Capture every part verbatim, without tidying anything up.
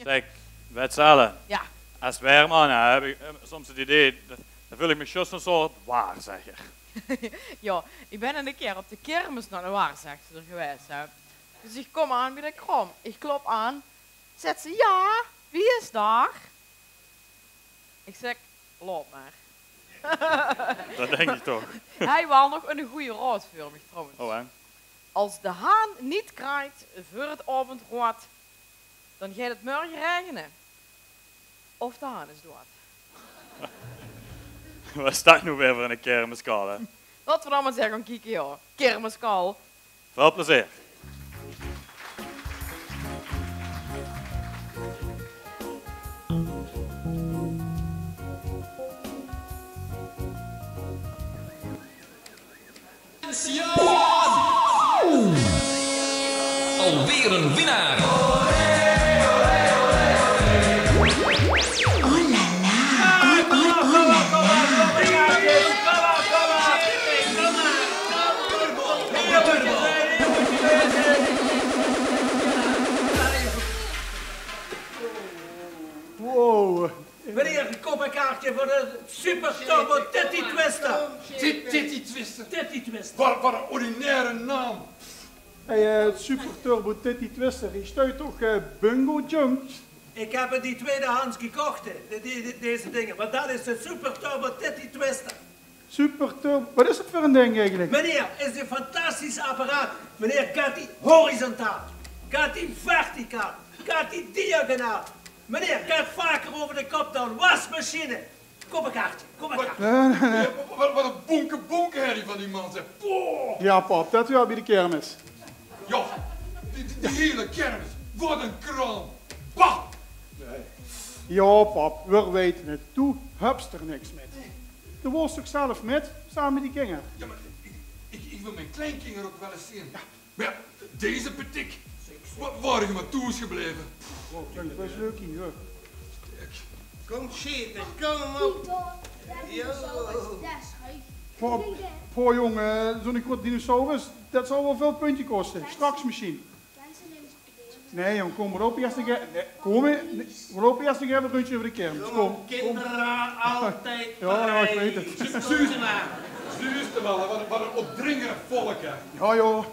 Zèk, wèts se, Ellen, ja, es waerman, hè, höb ich, eh, soms 't idee, dan veul ich mich zjus 'ne soort waarzegger. Ja, ich bön 'ne kier op de kirmes nao 'n waarzegster gewaes, hè. Dus ich kóm aan bie de kraom. Ich klop aan. Zaet ze: "Ja, wae is dao?" Ich zèk: "Laot mer." Det dink ich toch. Hae haw nog 'ne gooje raod veur mich trouwens. Oh, hè? Als de haan neet kraait veur 't aovendroad, dan geit 't morge raegene. Of de haan is doad. Waat is det noe weer veur 'ne kermiskal, hè? Laot v'r dan mer ins gaon kieke, ja. Kermiskal. Väöl plezeer. Alweer een winnaar. Oh la la, oh, oh, oh la la. Wow. Meneer, koop een kaartje voor de Super Turbo Titty Twister. Ti-, Titty Twister. Titty Twister. Wat, wat een ordinaire naam. Hey, eh, Super Turbo Titty Twister, hie steit toch, eh, Bungo Jump? Ik heb die tweedehands gekocht, hè, de-, de-, de-, deze dingen. Want dat is de Super Turbo Titty Twister. Super Turbo, wat is dat voor een ding eigenlijk? Meneer, is een fantastisch apparaat. Meneer, gaat die horizontaal, gaat die verticaal, gaat die diagonaal. Meneer, gaat vaker over de kop dan wasmachine. Koop een kaartje, koop een kaartje. Nee, nee, nee. Ja, wat, wat, wat een bonke, bonke herrie van die man, zeg. Poeh. Ja, pap, dat wel bij de kermis. Ja, die, die, die hele kermis. Wat een kraam. Bah! Ja, pap, we weten het. Doe höbs d'r niks mit. Doe waors toch zelf mit, same mit die kinger? Ja, maar ik, ik, ik wil mijn kleinkinger ook wel eens zien. Ja. Maar ja, deze petik, wa-, waar je maar toe is gebleven. Oh, dat is best leuk hier, hoor. Kom, sjiete, kom op. Poh, poh, jong, eh, zo'n grote dinosaurus, dat zal wel veel puntje kosten. Straks misschien. Nee, jong, kom, we lopen eerst nog e-, nee, kom, we lopen eerst nog even een rondje over de kermis. Kom, kom. Kinderen altijd. Ja, ja, ik weet het. Zuus, zuus te wel, wat, wat een opdringerig volk, hè. Ja, joh.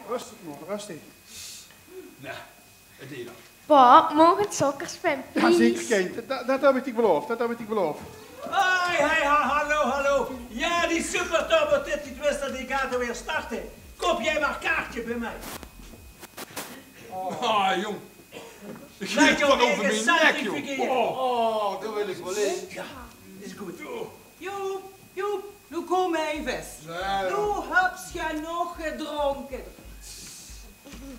Rustig, man, rustig. Nou, het is dan. Pap, mogen sokkers, please? Ja, zeker, kind. Dat, dat heb ik dich beloofd. Dat heb ik dich beloofd. Hoi, hoi, ha-, hallo, hallo. Ja, die Super Turbo Titty Twister, die gaat er weer starten. Koop jij maar kaartje bij mij. Oh, jong. Geit van over mien nek, jong. Oh, dat wil ik wel eens. Ja, is goed. Joep, Joep, noe kóm effe. Noe höbs se genóg gedrónke.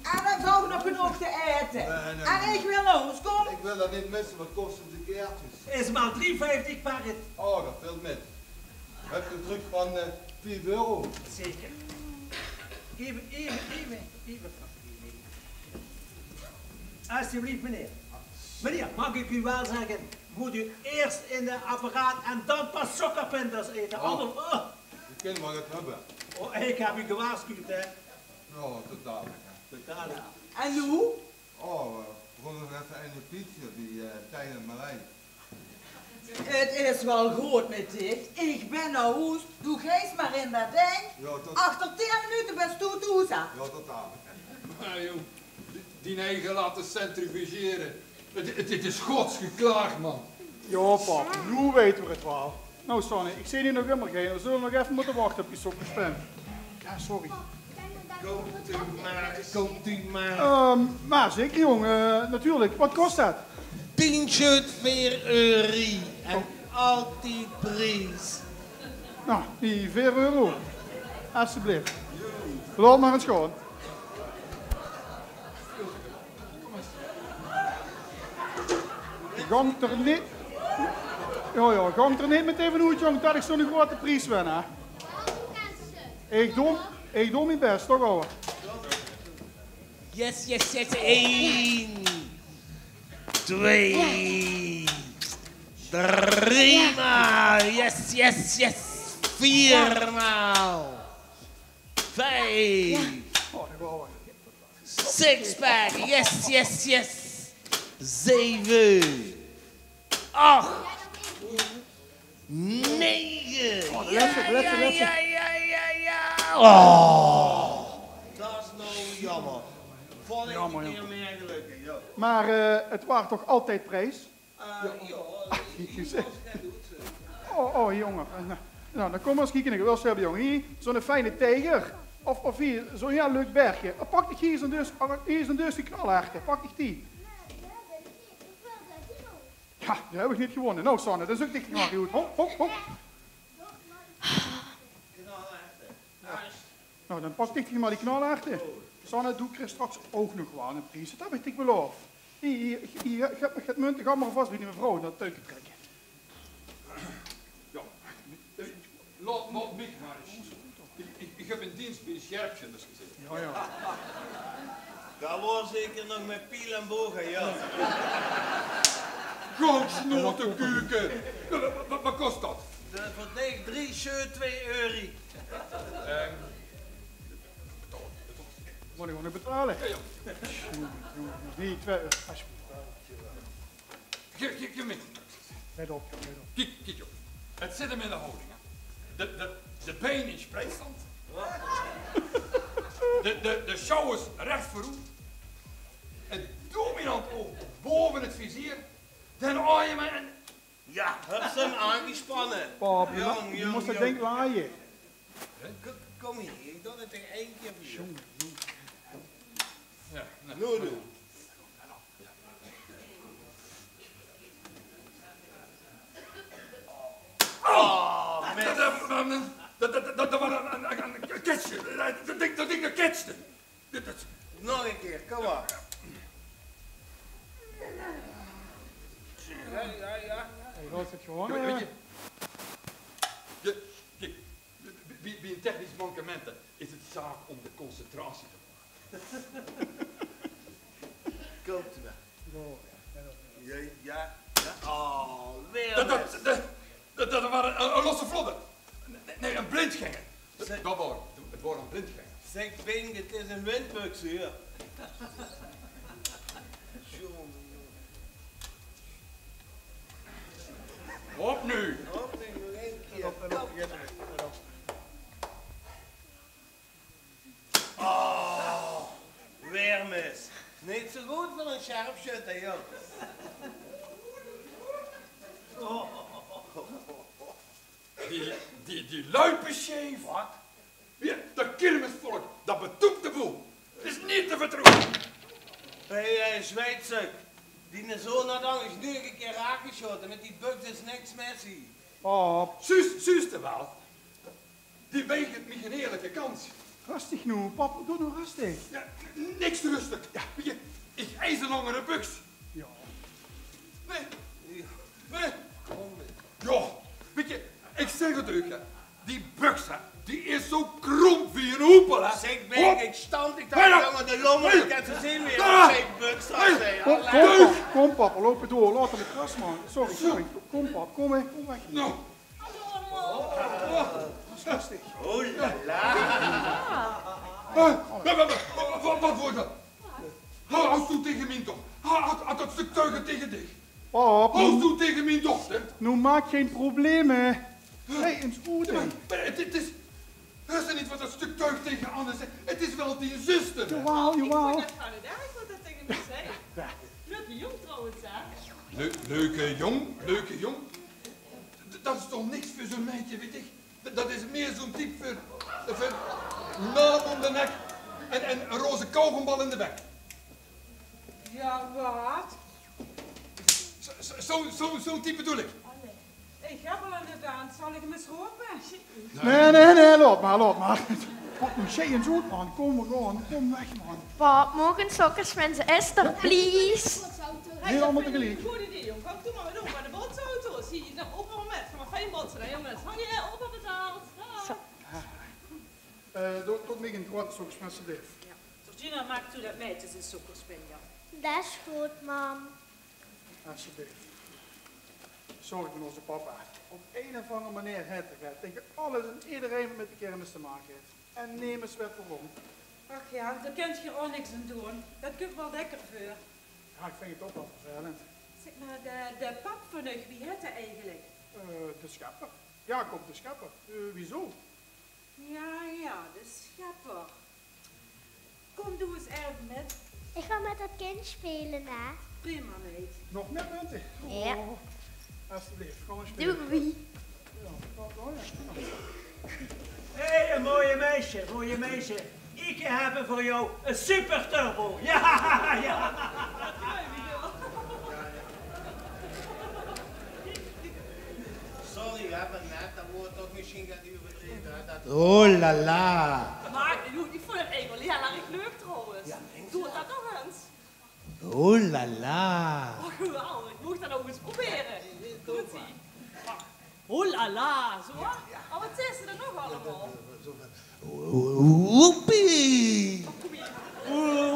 En dan is ouch nog genóg te aete. En ich wil nao hoes, kóm. Ik wil dat niet missen, wat kosten de kaartjes? Is maar drie vijftig per rit. Oh, dat velt mit. Heb je truc van, eh, vief euro? Zeker. Even, even, even, even. Alsjeblieft, meneer. Meneer, mag ik u wel zeggen, moet u eerst in de apparaat en dan pas sokkerpinders eten. Oh. Anders, oh. Ik kan wel get hebben. Oh, ik heb u gewaarschuwd, hè. Ja, totaal. Totaal. En noe? Oh, eh, we gaan nog even een notitie bij, eh, Tijn en Marij. Het is wel good mit dich. Ich bön nao hoes. Doe geis mer in dat ding. Ja, tot... Achter tieën minute bös doe thoes, hè. Ja, totaal. Maar jong, die, die eigen laten centrifugeren. Het, het, het is gods geklaagd, man. Ja, pap, noe weten we het wel. Nou, Sonny, ik zeen hie nog ummer geine. We zullen nog effe mótte wachte op die sokkerspin. Ja, sorry. Komt u maar, komt u maar. Ehm, maar zeker, jong, eh, natuurlijk. Wat kost dat? Tientje, veer euro. En altijd prijs. Nou, die veer euro. Alsjeblieft. Laot maar eens gewoon. Gank d'r neet. Ja, ja, gank d'r neet mit effe oet, jong, dat ich zo'n grote pries win, hè. Ich doon, ich doon mien bes, toch, ouwe? Yes, yes, yes. Eén. Twee. Driemaal. Yes, yes, yes. Viermaal. Vijf. Oh, dat wou ik. Sixpack, yes, yes, yes. Zeve. Ach. Nege. Oh, de lèste, de lèste, de lèste. Ja, ja, ja, ja, ja. Oh. Dat is nou jammer. Volgende keer meer geluk, ja. Maar, eh, het waart toch altijd prijs? Eh, ja, ik was net goed, eh. Oh, oh, jongen. Nou, nou, dan kom maar eens kijken. Ik wil eens hebben, jongen. Hier, zo'n fijne tijger. Of, of hier, zo'n heel leuk bergje. Oh, pak ik hier zo'n dus, oh, hier zo'n dus die knalharte. Pak ik die. Ja, die heb ik niet gewonnen. Nou, Sanne, dan zoek ik maar goed. Hop, hop, hop. Nou, dan pak ik die maar die knalharte. Sanne, doe krijgt straks ook nog wel een prijs. Dat heb ik dich beloofd. Hier, hier, hier, ik heb, ik heb munten, ga maar vast bij die mevrouw naar tuin trekken. Ja. Laot, laot mich maar eens. Ik, ik, ik heb in dienst bij de scherpschutters gezeten. Ja, ja. Dat was zeker nog met piel en boog, hè, ja. Godsnotenkuken. Wat, wat, wat kost dat? De, voor die drie sjeut twee euro. Ehm, Moet ik gewoon betalen? Ja, ja. Jongen, jongen, die twee euro, alsjeblieft. Geef, geef, geef me. Let op, joh, let op. Kiek, kiek, joh. Het zit hem in de houding, hè. De, de, de benen in spreidstand. De, de, de schouders recht vooruit. Het dominant oog boven het vizier. Den arm en... Ja, heb ze hem aangespannen. Pap, je, jong, je jong, moest dat ding laaien. K-, kom hier, ik doe het tegen één keer voor je. Jongen, jongen. Ja, nou. Nou doen. Oh, dat, dat, dat, dat, dat, dat was een, een, een, een ketsje. Dat ding, dat ding, dat ketsje. Dit, dit. Nog een keer, kom maar. Ja, ja, ja. Hey, Roos, het gewoon, weet je, eh, weet je, je, kijk, bij, bij, bij een technisch mankement is het zaak om de concentratie te bewaren. Komt maar. Ja, ja, ja. Oh, weer dat, dat, dat, dat, dat waren een, een losse vlodder. Nee, nee, een blindganger. Dat, dat waren, het waren een blindganger. Zeg, Bink, het is een windbuks, hè. Jongen, jongen. Op nu. Op nu, nog één keer. Let op, let op, let op, let op. Oh, weer mis. Niet zo goed voor een scherpschutter, joh. Die, die, die luipen scheef. Wat? Weer, dat kermisvolk, dat betoekt de boel. Het is niet te vertrouwen. Hé, hé, zweitsuk. Diene zoon had anders nege keer raak geschoten. Met die buks is niks mis, hè. Pap. Suus, suus te wel. Die weigert mich een eerlijke kans. Rustig nu, pap, doe nu rustig. Ja, niks rustig. Ja, weet je, ik eis een langere buks. Ja. Nee. Nee. Ja, weet je, ik zeg het ook, hè. Die buks, hè, die is zo krom wie een hoepel, hè. Zeg, Bink, ik stand, ik dacht, jongen, de lommel, ik heb ze zin weer. Zeg, buks, zeg. Kom, kom, pap, kom, pap, we lopen door. Laat hem het gras maken. Sorry, sorry. Kom, pap, kom, hè. Kom weg. Nou. Hallo allemaal. Oh, fantastisch. Oh la la. Hè? Wa-, wa-, wa-, wa-, wat wordt dat? Ha, als doe tegen mijn dochter. Ha, had, had dat stuk tuig tegen dich. Pap, als doe tegen mijn dochter. Nou maak geen problemen. Hè? Hey, eens goed, hè. Maar, maar het, het is, hörst du niet wat dat stuk tuig tegen Anne zegt? Het is wel die zuster, hè? Jawel, jawel. Ik vond het van de dag wat dat tegen mij zei. Ja. Leuke jong trouwens, hè? Leu-, leuke jong, leuke jong. D-, dat is toch niks voor zo'n meidje, weet ik. D-, dat is meer zo'n type voor, voor naam om de nek en, en een roze kauwgombal in de bek. Ja, wat? Zo, zo, zo, zo, zo'n type bedoel ik. Oh, nee. Ik heb al aan de dans. Zal ik hem eens roepen? Nee, nee, nee, laat maar, laat maar. Wat een shit in zoet, man. Kom, we gaan. Kom weg, man. Pap, mogen sokkers mensen Esther, please? Niet allemaal tegelijk. Goed idee, jong. Kom, doe maar, we doen maar de botsauto's. Hier, dan opa maar met. Ga maar fijn botsen, hè, jongens. Hang je opa betaald. Zo. Eh, doe, doe mich een grote sokkers, alsjeblieft. Ja. Georgina, maak toe dat meidje zijn sokkers binnen, ja. Dat is goed, mam. Alsjeblieft. Sorry van onze papa. Op een of andere manier heeft hij het tegen alles en iedereen met de kermis te maken heeft. En nemes weet waarom. Ach ja, daar kunt je ook niks aan doen. Dat komt wel lekker voor. Ja, Jao, ich vinj 't ouch waal vervelend. Zèk mer, de, de pap van uch, wie hèt 'r eigelik? Eh, de Schepper. Jacob de Schepper. Eh, wieso? Jao, jao, de Schepper. Kóm, doe ins effe mit. Ich gaon mit det kindj speule, hè. Prima, meid. Nog mieë punte? Jao. Oh, alsjeblieft, gaon v'r speule. Doei. Jao, gaon v'r, jao. Hé, mooi meisje, mooi meisje. Ich höb veur dich ein superturbo. Jao, jao. Sorry, hè, mer net, det woort toch mesjien get euverdreve, hè. Det... Oh la la. Mer ich vónj 't eigelik waal hieël erg leuk trouwens. Jao, doot det nog ins. Oh la la. Oh, geweldig. Mót ich det ouch ins probere? Good. Oh la la, zo. Jao, jao. Oh, waat zaes se dan nog allemaol? Zo van, woepie. Oh, kóm hie.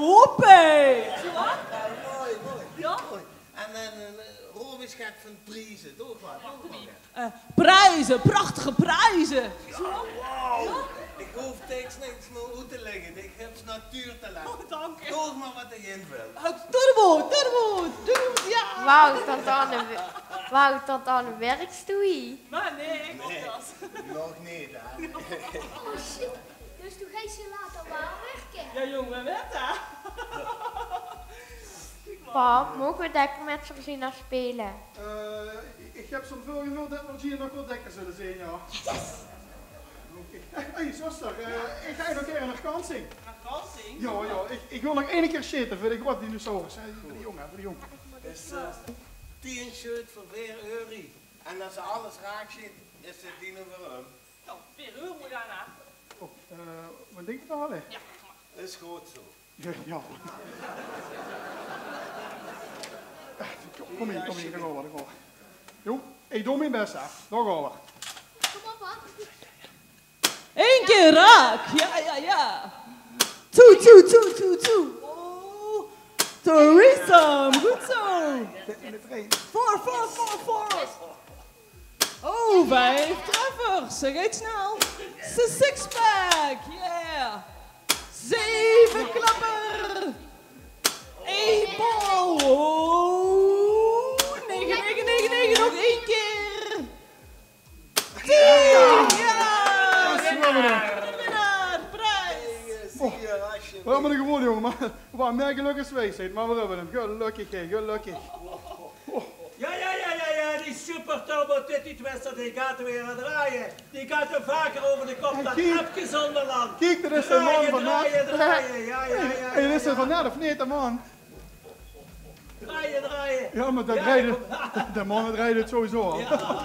Woepie. Zo. Mooi, mooi. Jao? Mooi. En, en, en, eh, Rob is gek van prieze, toch? Waat? Kóm hie. Eh, prijze, prachtige prijze. Zo. Wauw. Jao? Ich hoof niks, niks mieë oet te lègke. Ich höb natuurtalent. Oh, dank dich. Doot mer waat dich invilt. Eh, turbo, turbo, turbo, jao. Wauw, tant Anne, wauw, tant Anne, wirks doe hie? Mer nae, ich... Nae, nog neet, hè. Oh shit, dus doe geis hie later waal wirke? Jao, jóng, wae weit, hè? Pap, moge v'r dèkker mit z'n gezin speule? Eh, ich, ich höb zo'n veurgeveul det v'r hie nog waal dèkker zulle zeen, jao. Yes! Oké. Hey, hey, zuster, eh, ich gaon nog ein kier nao Kansing. Nao Kansing? Jao, jao, ich, ich wil nog eine kier sjete veur de groeate dinosaurus, hè, veur de jóng, hè, veur de jóng. Is, eh, tieën sjeut veur veer euro. En es se alles raak sjeet, is de dino veur häöm. Noe, veer euro dan, hè. Oh, eh, waat dinks se d'rvan, hè? Jao, is good zo. Jao, jao. Kóm hie, kóm hie, dao gaon v'r, dao gaon v'r. Jóng, ich doon mien bès, hè. Dao gaon v'r. Kóm op, pap. Ein kier raak. Jao, jao, jao. Toe, toe, toe, toe, toe. Oh. Threesome. Good zo. Zit in de trein. Four, four, four, four. Oh, vief treffers. Ze geit snel. Ze sixpack. Yeah. Zeve klapper. Ein bal. Oh. Nege, nege, nege, nege. Nog ein kier. Tieën. Jao. Jao, winnaar. De winnaar. Pries. Oh, v'r höbbe 'm gewoeën, jóng, mer v'r waore mieë gelök es wiesheid, mer v'r höbbe 'm. Gelökkig, hè, gelökkig. Jao, jao, jao, jao, jao, die superturbo Titty Twister, die geit weer drejje. Die geit vaker euver de kop dan Epke Zonderland. Kiek, det is de man van net. Drejje, drejje, drejje. Jao, jao, jao. Hey, det is d'r van net, of neet, de man? Drejje, drejje. Jao, mer det drejde, de man drejde 't sowieso al. Jao, jao.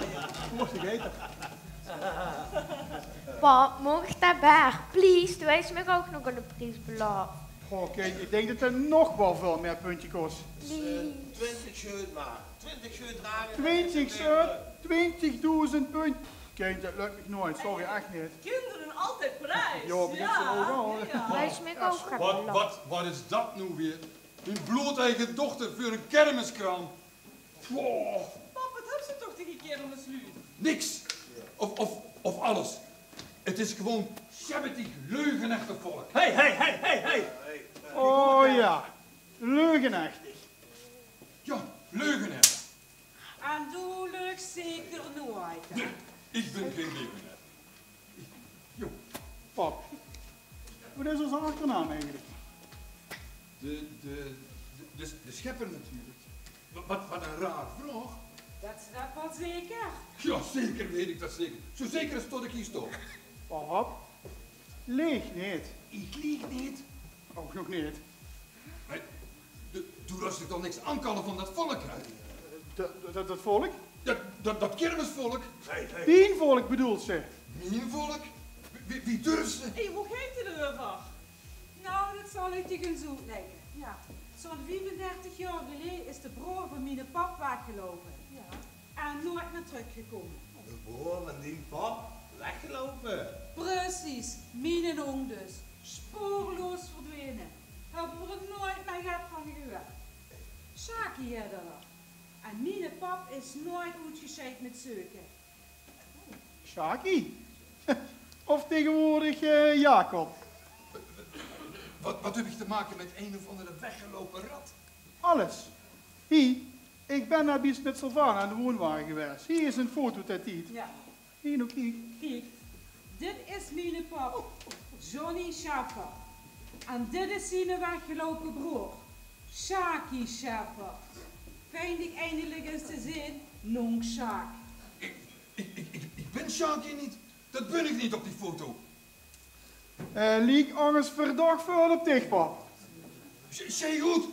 Mós ich weite. Pap, maag ich dae baer? Please, doe höbs mich ouch nog eine pries belaof. Goh, kiek, ich dink det 'r nog waal väöl mieë puntjes kos. Please. Twintig sjeut mer. Twintig sjeut drage. Twintig sjeut? Twintigdoezend punt? Kind, det lök mich noeats. Sorry, ech neet. Kinder altied pries. Jao, mer det is ouch waal. Jao, jao. Doe höbs mich ouch... Wat, wat, wat is dat noe weer? Mien bloedeige dochter veur ein kermiskraam. Pap, wat höbs se toch taenge kermisluuj? Niks. Of, of, of alles. Het is gewoon sjebbedig, leugenechtig volk. Hey, hey, hey, hey, hey. Oh jao, leugenechtig. Jao, leugenechtig. En doe leugs zeker noeats, hè? Nae, ich bön gein leugenaer. Jao. Pap, wat is ózze achternaam eigelik? De, de, de, de, de Schepper natuurlik. Wa-, wat, wat ein raar vraog. Wèts se dat waal zeker? Jao, zeker weit ich dat zeker. Zo zeker es tot ich hie stóng. Pap, lieg neet. Ich lieg neet. Ouch nog neet. Mer doe, doe laots dich toch niks aankalle van dat volk, hè? Dat, dat, dat volk? Dat, dat, dat kermisvolk. Hey, hey. Dien volk bedoels se? Mien volk? Wie, wie, wie durfs se? Hey, wo geit 't euver? Nou, dat zal ich dich ins oetlègke. Jao, zo'n viefendertig jaor geleje is de broor van miene pap weggeloupe. Jao. En noeats mieë trökgekómme. De broor van dien pap weggeloupe? Precies, miene óm dus. Spoorloos verdwene. Höbbe v'r noeats mieë get van gehuuerd. Sjaki hèt 'r. En miene pap is noeats oetgesjeid mit zeuke. Sjaki? Of taengewoordig, eh, Jacob? Wat, wat höb ich te make mit ein of anger weggeloupe rat? Alles. Hie, ich bön nao bie mit Sylvana in de woonwage gewaes. Hie is ein foto oet dae tied. Jao. Hie, nog kiek. Kiek, dit is miene pap, Johnny Scheffer. En dit is ziene weggeloupe broor, Sjaki Scheffer. Fijn dich eindelik ins te zeen, nonk Sjaak. Ich, ich, ich, ich bön Sjaki neet. Det bön ich neet op die foto. Eh, liek angers verdach väöl op dich, pap. Sjei good.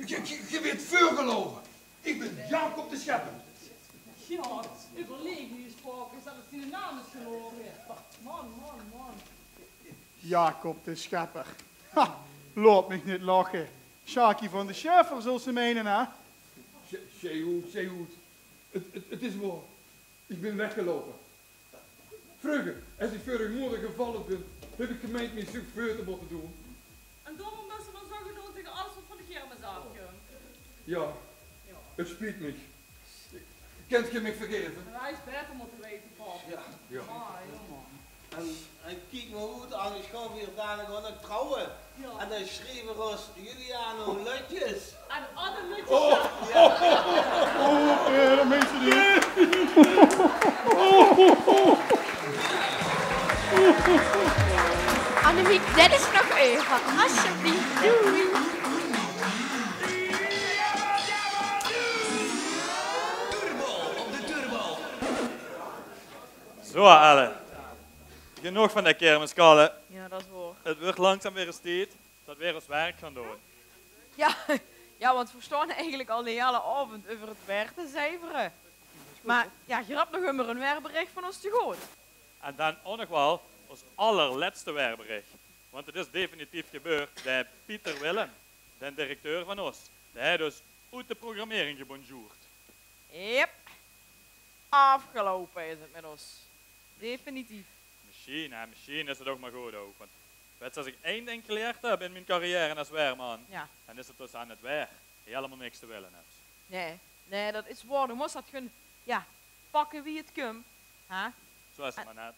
Ge, ge, ge waert veurgeloge. Ich bön Jacob de Schepper. Jao, euverlaeg noe ins, pap, is det diene naam is geloge? Man, man, man. Jacob de Schepper. Ha, laot mich neet lache. Sjaki van de Scheffer, zöls se meine, hè? Sjei good, sjei good. 't, 't, 't is waor. Ich bön weggeloupe. Vreuger, es ich veur de moder gevalle bön, höb ich gemeind mich zoe veur te mótte doon. En daorum mótte v'r ós zoe gedoon taenge alles waat van de kermis aafkump. Jao, 't spiet mich. Kènt geer mich vergaeve? Hae haw 't baeter mótte weite, pap. Jao. Ah, jóng. En, en kiek mer good, angers gaon v'r hie dalik ouch nog trouwe. Jao. En dan sjrieve v'r ós Juliano Lutjes. En Anne Lutjes. Oh, eh, det meins se neet. Annemiek, dit is nog euver. Alsjeblieft, doei. Zo, Ellen. Genóg van de kermiskalle. Jao, det is waor. 't Wuuert langzaam weer ins tied det weer ós werk gaon doon. Jao, jao, want veer staon eigelik al de hiele aovend euver 't weer te zeivere. Mer jao, geer höb nog ummer ein weerberich van ós te good. En dan ouch nog waal ós allerlètste weerberich. Want 't is definitief gebeurd. De Pieter Willem, de directeur van ós, dae haet ós oet de programmering gebonjourd. Yep. Aafgeloupe is 't mit ós. Definitief. Mesjien, hè, mesjien is 't ouch mer good ouch. Want wèts se, es ich ein dink gelierd höb in mien carrière es weerman, jao, dan is 't dus aan 't weer hielemaol niks te wille höbs. Nae, nae, det is waor. Doe mós det gewoon, jao, pakke wie 't kump. Hè? Zo is 't mer net.